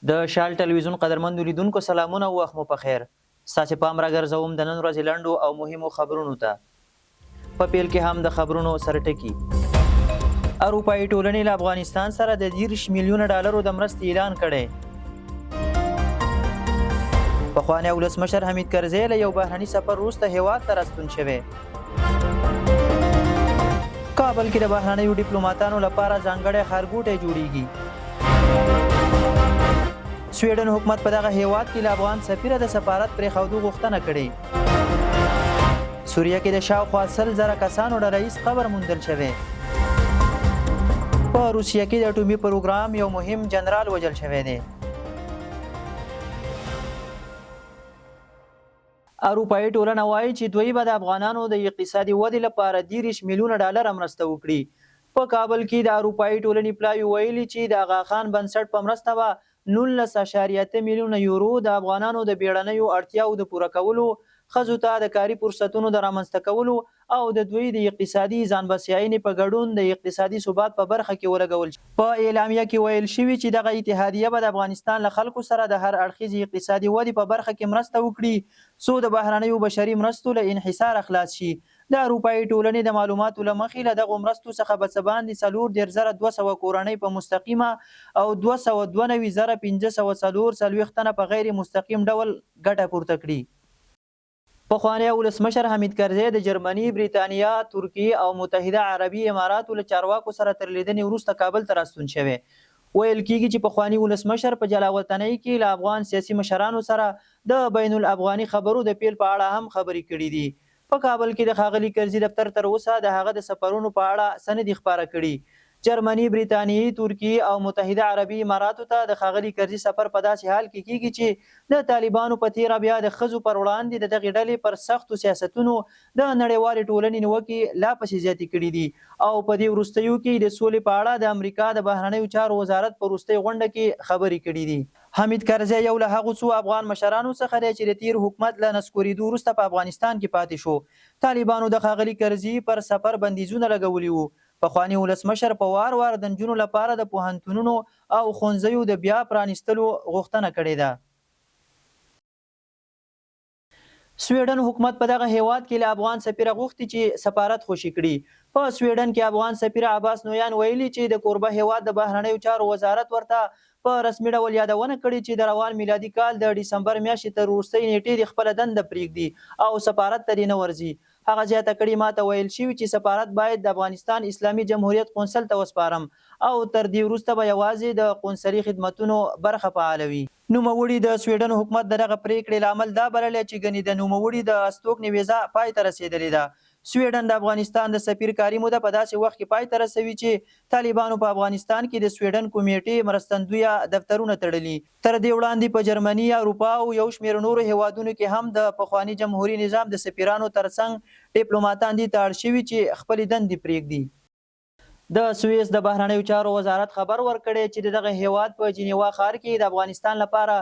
د شال ټلویزیون قدرمندو لیدونکو سلامونه او وخت مو په خیر. ستاسې پام راګرځوم د نن ورځې لنډو او مهمو خبرونو ته. په پیل کې هم د خبرونو سرټکي. اروپایي ټولنې له افغانستان سره د 30 میلیونه ډالرو د مرستې اعلان کړی. پخوانی ولسمشر حمید کرزی له یو بهرني سفر وروسته هیواد ته راستون شوی. کابل کې د بهرنیو ډیپلوماتانو لپاره ځانګړی ښارګوټی جوړیږي. سویډن حکومت په دغه هیواد کې له افغان سفیره د سفارت پرېښودو غوښتنه کړې. سوریه کې د شاوخوا 100,000 کسانو ډله ییز قبر موندل شوی. په روسیه کې د اټومي پروګرام یو مهم جنرال وژل شوی دی. اروپايي ټولنه وايي چې دوی به د افغانانو د اقتصادي ودې لپاره 30 میلیونه ډالره مرسته وکړي. په کابل کې د اروپايي ټولنې پلاوي ویلي چې د اغاخان بنسټ په مرسته به 19 اعشاریه اته میلیونه یورو د افغانانو د بیړنیو اړتیاوو د پوره کولو، ښځو ته د کاري فرصتونو د رامنځته کولو او د دوی د اقتصادي ځان بسیاینې په ګډون د اقتصادي ثبات په برخه کې ولګول شي. په اعلامیه کې ویل شوي چې دغه اتحادیه به د افغانستان له خلکو سره د هر اړخیزې اقتصادي ودې په برخه کې مرسته وکړي څو د بهرنیو بشري مرستو له انحصاره خلاص شي. د اروپايي ټولنې د معلوماتو له مخې له دغو مرستو څخه به څه باندې 34200 کورنۍ په مستقیمه او 292,544 تنه په غیر مستقیم ډول ګټه پورته کړي. پخوانی ولسمشر حامد کرزی د جرمني، بریتانیا، ترکیې او متحده عربي اماراتو له چارواکو سره تر لیدنې وروسته کابل ته راستون شوی. ویل کېږي چې پخواني ولسمشر په جلاوطنۍ کې له افغان سیاسي مشرانو سره د بین الافغاني خبرو د پیل په اړه هم خبرې کړې دي. په کابل کې د ښاغلي کرزي دفتر تر اوسه د هغه د سفرونو په اړه څه نه دي خپاره کړي. جرمني، بریتانیې، ترکیې او متحده عربي اماراتو ته د ښاغلي کرزي سفر په داسې حال کې کېږي چې د طالبانو په تېره بیا د ښځو پر وړاندې د دغې ډلې پر سختو سیاستونو د نړیوالې ټولنې نیوکې لا پسې زیاتې کړې دي او په دې وروستیو کې د سولې په اړه د امریکا د بهرنیو چارو وزارت په وروستۍ غونډه کې خبرې کړې دي. حامد کرزی یو له هغو څو افغان مشرانو څخه دی چې د تېر حکومت له نسکورېدو وروسته په افغانستان کې پاتې شو. طالبانو د ښاغلي کرزي پر سفر بندیزونه لګولي وو. پخواني ولسمشر په وار وار د نجونو لپاره د پوهنتونونو او ښونځیو د بیا پرانیستلو غوښتنه کړې ده. سویډن حکومت په دغه هېواد کې له افغان سفیره غوښتي چې سفارت خوشې کړي. په سویډن کې افغان سفیر عباس نویان ویلي چې د کوربه هېواد د بهرنیو چارو وزارت ورته په رسمي ډول یادونه کړې چې د روان میلادي کال د ډیسمبر میاشتې تر وروستۍ نېټې دې خپله دنده پرېږدي او سفارت ته دې نه ورځي. هغه زیاته کړې، ماته ویل شوي چې سفارت باید د افغانستان اسلامي جمهوریت قونسل ته وسپارم او تر دې وروسته به یوازې د قونسلي خدمتونو برخه فعاله وي. نوموړي د سویډن حکومت د دغه پرېکړې لامل دا بللی چې ګنې د نوموړي د استوګنې ویزه پای ته رسېدلې ده. سویډن د افغانستان د سفیر کاري موده په داسې وخت کې پای ته رسوي چې طالبانو په افغانستان کې د سویډن کمېټې مرستندویه دفترونه تړلي. تر دې وړاندې په جرمني، اروپا او یو شمېر نورو هېوادونو کې هم د پخواني جمهوري نظام د سفیرانو ترڅنګ ډیپلوماتان دې ته اړ شوي چې خپلې دندې پرېږدي. د سویس د بهرنیو چارو وزارت خبر ورکړی چې د دغه هېواد په جنیوا ښار کې د افغانستان لپاره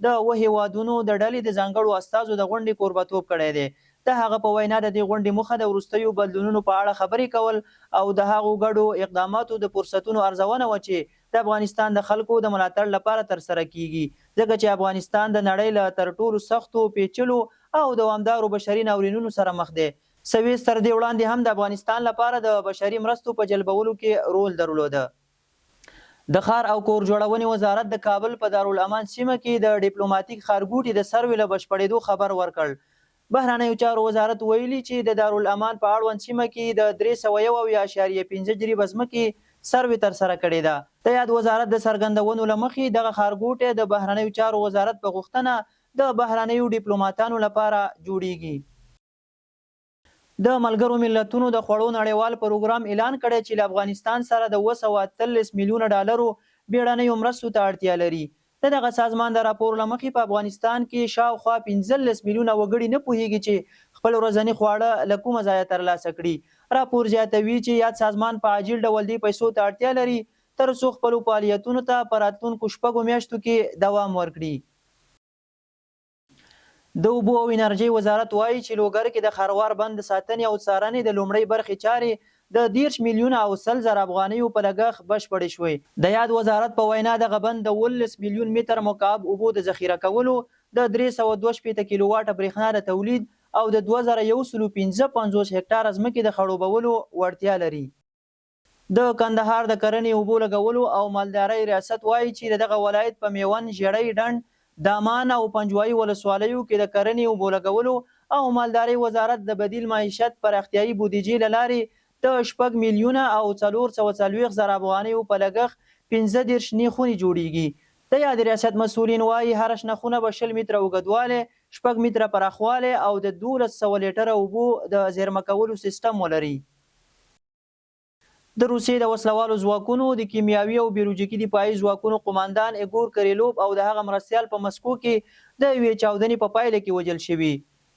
د اووه هېوادونو د ډلې د ځانګړو استازو د غونډې کوربتوب کړی دی. د هغه په وینا، د دې غونډې موخه د وروستیو بدلونونو په اړه خبرې کول او د هغو ګډو اقداماتو د فرصتونو ارزونه وه چې د افغانستان د خلکو د ملاتړ لپاره ترسره کېږي، ځکه چې افغانستان د نړۍ له تر ټولو سختو، پېچلو او دوامدارو بشري ناورینونو سره مخ دی. سویس تر دې وړاندې هم د افغانستان لپاره د بشري مرستو په جلبولو کې رول درلود. د ښار او کور جوړونې وزارت د کابل په دارالامان سیمه کې د ډیپلوماتیک ښارګوټي د سروې له بشپړېدو خبر ورکړ. بهرنیو چارو وزارت ویلي چې د دارالامان په اړوند سیمه کې د 371 اعشاریه پنځه جریبه ځمکې سروې ترسره کړې ده. د یاد وزارت د څرګندونو له مخې، دغه ښارګوټی د بهرنیو چارو وزارت په غوښتنه د بهرنیو ډیپلوماتانو لپاره جوړېږي. د ملګرو ملتونو د خوړو نړیوال پروګرام اعلان کړی چې له افغانستان سره د 718 میلیونه ډالرو بیړنیو مرستو ته اړتیا لري. د دغه سازمان د راپور له مخې په افغانستان کې شاوخوا 15 میلیونه وګړي نه پوهیږي چې خپل ورځني خواړه له کومه ځایه ترلاسه کړي. راپور زیاتوي چې یاد سازمان په عاجل ډول دې پیسو ته اړتیا لري ترڅو خپلو فعالیتونو ته په راتلونکو شپږو میاشتو کې دوام ورکړي. د اوبو او انرژۍ وزارت وايي چې لوګر کې د خروار بند د ساتنې او څارنې د لومړۍ برخې چارې د 30 میلیونه او 100 زره افغانیو په لګښت بشپړې شوې. د یاد وزارت په وینا، دغه بند د 17 میلیون متر مکعب اوبو د ذخیره کولو، د 362 کیلو واټه برېښنا د تولید او د 2155 هکټاره ځمکې د خړوبولو وړتیا لري. د کندهار د کرنې، اوبو لګولو او مالدارۍ ریاست وايي چې د دغه ولایت په میوند، ژېړۍ ډنډ، دامان او پنجوايي ولسوالیو کې د کرنې، اوبولګولو او مالدارۍ وزارت د بدیل معیشت پراختیايي بودیجې له لارې د شپږ میلیونه او 440 زره افغانیو په لګښت 35 شنې خونې جوړېږي. د یاد ریاست مسؤلین وايي، هره شنه خونه به 20 متره اوږدوالی، شپږ متره پراخوالی او د 1200 لیټره اوبو د زېرمه کولو سیسټم ولري. د روسیې د وسله والو ځواکونو د کیمیاوي او بیولوژیکي دفاعي ځواکونو قوماندان ایګور کریلوف او د هغه مرستیال په مسکو کې د یوې چاودنې په پایله کې وژل شوي.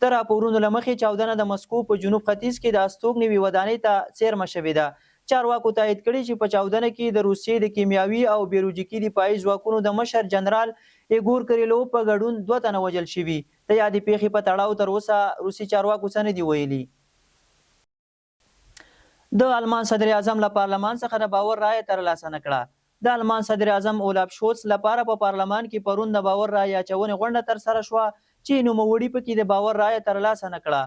د راپورونو له مخې چاودنه د مسکو په جنوب ختیځ کې د استوګنې یوې ودانۍ ته څېرمه شوې ده. چارواکو تایید کړې چې په چاودنه کې د روسیې د کیمیاوي او بیولوژیکي دفاعي ځواکونو د مشر جنرال ایګور کریلوف په ګډون دوه تنه وژل شوي. د یادې پېښې په تړاو تر اوسه روسي چارواکو څه نه دي ویلي. د آلمان صدراعظم له پارلمان څخه د باور رایه ترلاسه نه کړه. د آلمان صدراعظم اولاف شولڅ له پاره په پارلمان کې پرون د باور رایې اچونې غونډه ترسره شوه چې نوموړي په کې د باور رایه ترلاسه نه کړه.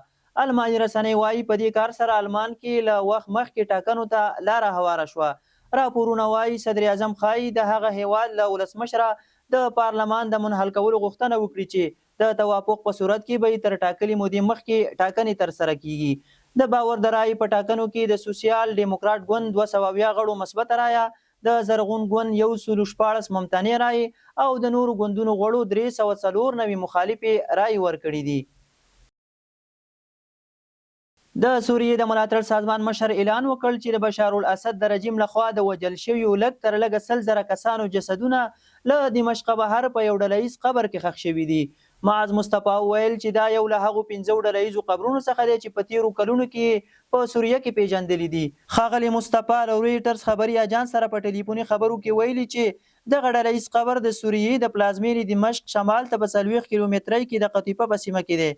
آلماني رسنۍ وايي په دې کار سره آلمان کې له وخت مخکې ټاکنو ته لاره هواره شوه. راپورونه وايي صدراعظم ښايي د هغه هېواد له ولسمشره د پارلمان د منحل کولو غوښتنه وکړي چې د توافق په صورت کې به یې تر ټاکلي مودې مخکې ټاکنې ترسره کېږي. د باور د رایې په ټاکنو کې د سوسیال ډیموکراټ ګوند 270 غړو مثبته رایه، د زرغون ګوند 116 ممتنع رایې او د نورو ګوندونو غړو 394 مخالفې رایې ورکړې دي. د سوریې د ملاتړ سازمان مشر اعلان وکړ چې د بشارالاسد د رژیم له خوا د وژل شویو لږ تر لږه 100 زره کسانو جسدونه له دمشقه بهر په یو ډله ییز قبر کې ښخ شوي دي. معاذ مصطفی وویل چې دا یو له هغو پنځو ډله ییزو قبرونو څخه دی چې په تیرو کلونو کې یې په سوریه کې پیژندلي دي. ښاغلي مصطفی له رویټرز خبري اژانس سره په ټیلیفوني خبرو کې ویلي چې دغه ډله ییز قبر د سوریې د پلازمېنې دمشق شمال ته په 40 کیلومترۍ کې د قطیفه په سیمه کې دی.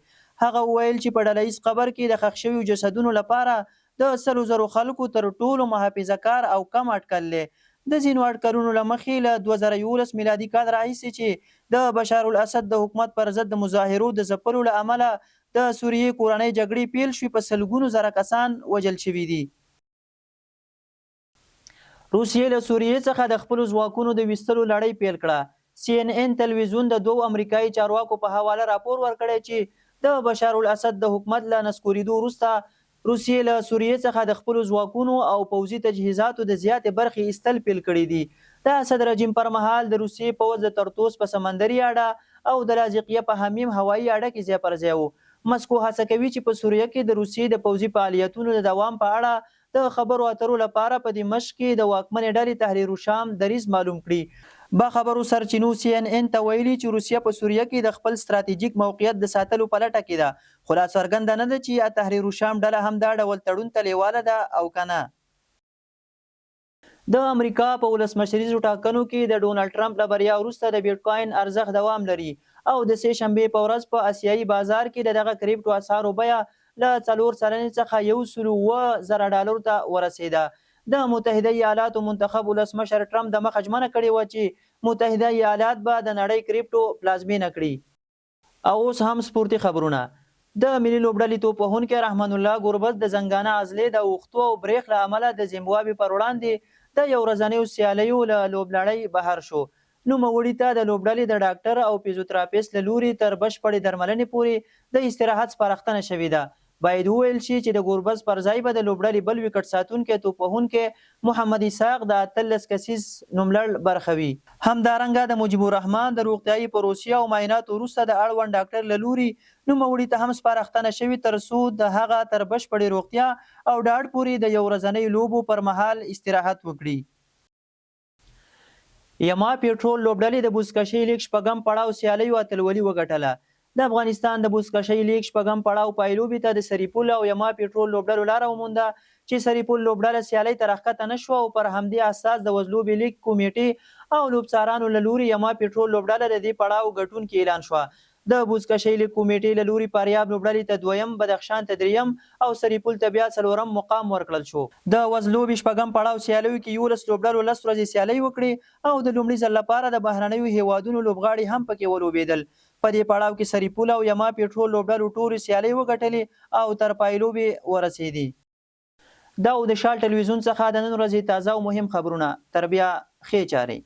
هغه وویل چې په ډله ییز قبر کې د ښخ شویو جسدونو لپاره د سلو زرو خلکو تر ټولو محافظه کار او کم اټکل دی. د ځینو اټکلونو له مخې له 2011 میلادي کال راهیسې چې د بشارالاسد د حکومت پر ضد د مظاهرو د ځپلو له امله د سوریې کورنۍ جګړې پیل شوې په سلګونو زره کسان وژل شوي دي. روسیې له سوریې څخه د خپلو ځواکونو د ویستلو لړۍ پیل کړه. سي ان ان تلویزیون د دوو امریکايي چارواکو په حواله راپور ورکړی چې د بشارالاسد د حکومت له نسکورېدو وروسته روسیې له سوریې څخه د خپلو ځواکونو او پوځي تجهیزاتو د زیاتې برخې ایستل پیل کړي دي. د اسد رژیم پر مهال د روسیې پوځ د طرطوس په سمندري اډه او د لاذقیه په حمیم هوایي اډه کې ځای پر ځای و. مسکو هڅه کوي چې په سوریه کې د روسیې د پوځي فعالیتونو د دوام په اړه د خبرو اترو لپاره په دمشق کې د واکمنې ډلې تحریرالشام دریځ معلوم کړي. باخبرو سرچینو سي ان ان ته ویلي چې روسیه په سوریه کې د خپل ستراتیژیک موقعیت د ساتلو په لټه کې ده، خو لا څرګنده نه ده چې تحریرالشام ډله هم دا ډول تړون ته لېواله ده او که نه. د امریکا په ولسمشریزو ټاکنو کې د ډونالډ ټرمپ له بریا وروسته د بیټ کوین ارزښت دوام لري او د سې شنبې په ورځ په اسیايي بازار کې د دغه کریپټو اسعارو بیه له څلور سلنې څخه 107 زره ډالرو ته ورسېده. د متحده ایالاتو منتخب ولسمشر ټرمپ دمخه ژمنه کړې وه چې متحده ایالات به د نړۍ کریپټو پلازمېنه کړي. او اوس هم سپورتي خبرونه. د ملي لوبډلې توپ وهونکی رحمن الله ګربز د زنګانه عضلې د اوښتو او برېښ له امله د زیمبابوې پر وړاندې د یو ورځنیو سیالیو له لوبلړۍ بهر شو. نوموړي ته د لوبډلې د ډاکټر او فزیوتراپیست له لوري تر بشپړې درملنې پورې د استراحت سپارښتنه شوې ده. باید وویل شي چې د ګوربز پر ځای به د لوبډلې بل ویکټ ساتونکی توپ وهونکی محمد اسحاق د 18 کسیز نوملړ برخه وي. همدارنګه د مجیب الرحمن د روغتیايي پروسې او معایناتو وروسته د اړوند ډاکټر له لوري نوموړي ته هم سپارښتنه شوې تر څو د هغه تر بشپړې روغتیا او ډاډ پورې د یو ورځنیو لوبو پر مهال استراحت وکړي. یما پیټرول لوبډلې د بزکشۍ لیګ شپږم پړاو سیالیو اتلولي وګټله. د افغانستان د بزکشۍ لیګ شپږم پړاو پایلوبې ته د سرپل او یما پیټرول لوبډلو لاره ومونده چې سرپل لوبډله سیالۍ ته راښکته نه شوه او پر همدې اساس د وزلوبې لیګ کمېټې او لوبڅارانو له لوري یما پیټرول لوبډله د دې پړاو ګټونکې اعلان شوه. د بزکشۍ لیګ کمېټې له لوري فاریاب لوبډلې ته دویم، بدخشان ته درېیم او سرپل ته بیا څلورم مقام ورکړل شو. د وزلوبې شپږم پړاو سیالیو کې 11 لوبډلو لس ورځې سیالۍ وکړې او د لومړي ځل لپاره د بهرنیو هېوادونو لوبغاړي هم پکې ولوبېدل. په دې پړاو کې سرپل او یما پټرول لوبډلو ټولې سیالۍ وګټلې او تر پایلوبې ورسېدې. دا و د شال ټلویزیون څخه د نن ورځې تازه او مهم خبرونه. تر بیا ښې چارې.